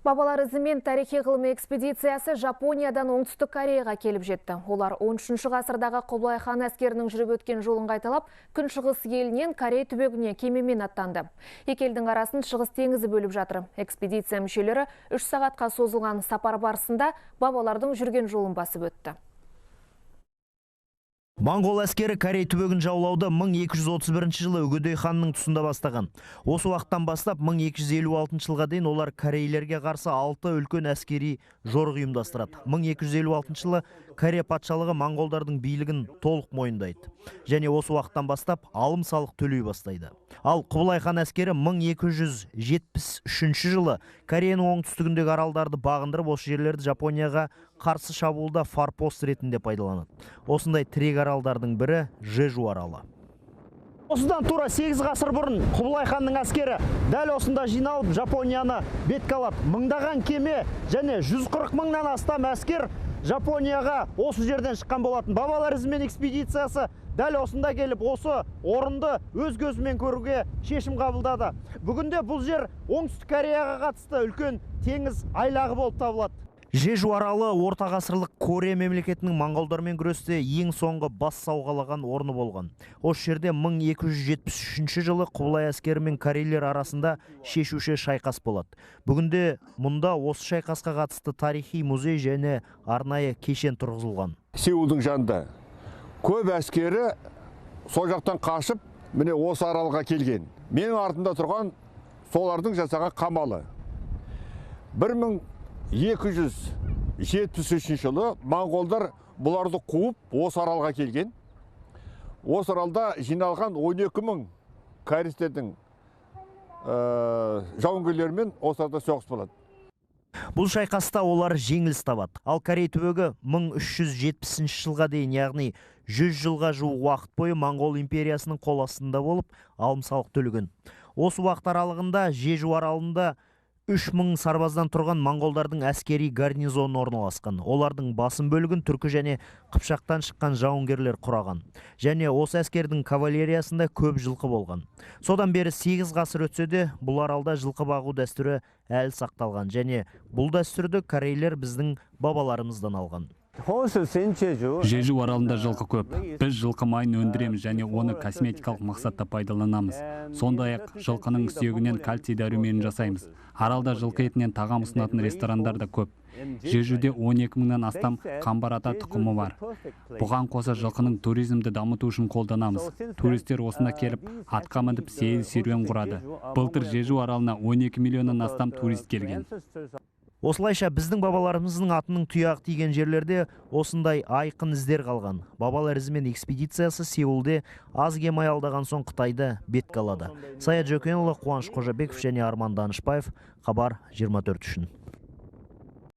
Бабалар ізімен тарихи ғылыми экспедициясы Жапониядан Оңтүстік Кореяға келіп жетті. Олар 13 ғасырдағы Құбылай хан әскерінің жүріп өткен жолын қайталап, күншығыс елінен Корей түбегіне кемемен аттанды. Екі елдің арасын Шығыс теңізі бөліп жатыр. Экспедиция мүшелері 3 сағатқа созылған сапар барысында бабалардың жүрген жолын басып өтті. Моңғол әскері Корей түбегін жаулауды 1231 жылы Үгедей ханның тұсында бастаған. Осы уақыттан бастап 1256 жылға дейін олар корейлерге қарсы 6 үлкен әскери жорық ұйымдастырады. 1256 жылы Корея патшалығы моңғолдардың билігін толық мойындайды. Және осы уақыттан бастап алым салық төлей бастайды. Ал Құбылай хан әскері 1273 жылы Кореяның оңтүстігіндегі аралдарды бағындырып, осы жерлерді Жапонияға қарсы шабуылда форпост ретінде пайдаланады. Осындай тірек аралдардың бірі Жежу аралы. Осыдан тура 8 ғасыр бұрын Құбылай ханның әскері дәл осында жиналып Жапонияны бетке алады. Мыңдаған кеме және 140 мыңнан астам әскер Жапонияға осы жерден шыққан болатын. Бабалар ізімен экспедициясы дәл осында келіп, осы орынды өз көзімен көруге шешім қабылдады. Бүгінде бұл жер Оңтүстік Кореяға қатысты үлкен теңіз айлағы болып табылады. Жежу аралы орта ғасырлық Корея мемлекетінің моңғолдармен күресте ең соңғы бас сауғалаған орны болған. Осы жерде 1273 жылы Құбылай әскері мен корейлер арасында шешуші шайқас болады. Бүгінде мұнда осы шайқасқа қатысты тарихи музей және арнайы кешен тұрғызылған. Сеулдің жанында көп әскері сол жақтан қашып, міне осы аралға келген. Менің артымда тұрған солардың жасаған қамалы. 1273 жылы моңғолдар бұларды қуып осы аралға келген. Осы аралда жиналған 12 мың кореецтердің жауынгерлерімен осы арада соғыс болады. Бұл шайқаста олар жеңіліс табады. Ал Корей түбегі 1370 жылға дейін, яғни 100 жылға жуық уақыт бойы Моңғол империясының қол астында болып, алым салық төлеген. Осы уақыт аралығында Жежу аралында 3000 сарбаздан тұрған моңғолдардың әскери гарнизоны орналасқан. Олардың басым бөлігін түркі және Қыпшақтан шыққан жауынгерлер құраған. Және осы әскердің кавалериясында көп жылқы болған. Содан бері 8 ғасыр өтсе де, бұл аралда жылқы бағу дәстүрі әлі сақталған. Және бұл дәстүрді корейлер біздің бабаларымыздан алған. Жежу аралында жылқы көп. Біз жылқы майын өндіреміз және оны косметикалық мақсатта пайдаланамыз. Сондай-ақ жылқының сүйегінен кальций дәруменін жасаймыз. Аралда жылқы етінен тағам ұсынатын ресторандар да көп. Жежуде 12 мыңнан астам қамбар ата тұқымы бар. Бұған қоса жылқының туризмді дамыту үшін қолданамыз. Туристер осында келіп, атқа мініп сейіл серуен құрады. Былтыр Жежу аралына 12 миллионнан астам турист келген. Осылайша біздің бабаларымыздың атының тұяғы тиген жерлерде осындай айқын іздер қалған. Бабалар ізімен экспедициясы Сеулде аз кем аялдаған соң Қытайды бетке алады. Саят Жөкенұлы, Қуаныш Қожабеков және Арман Данышбаев, Хабар 24 үшін.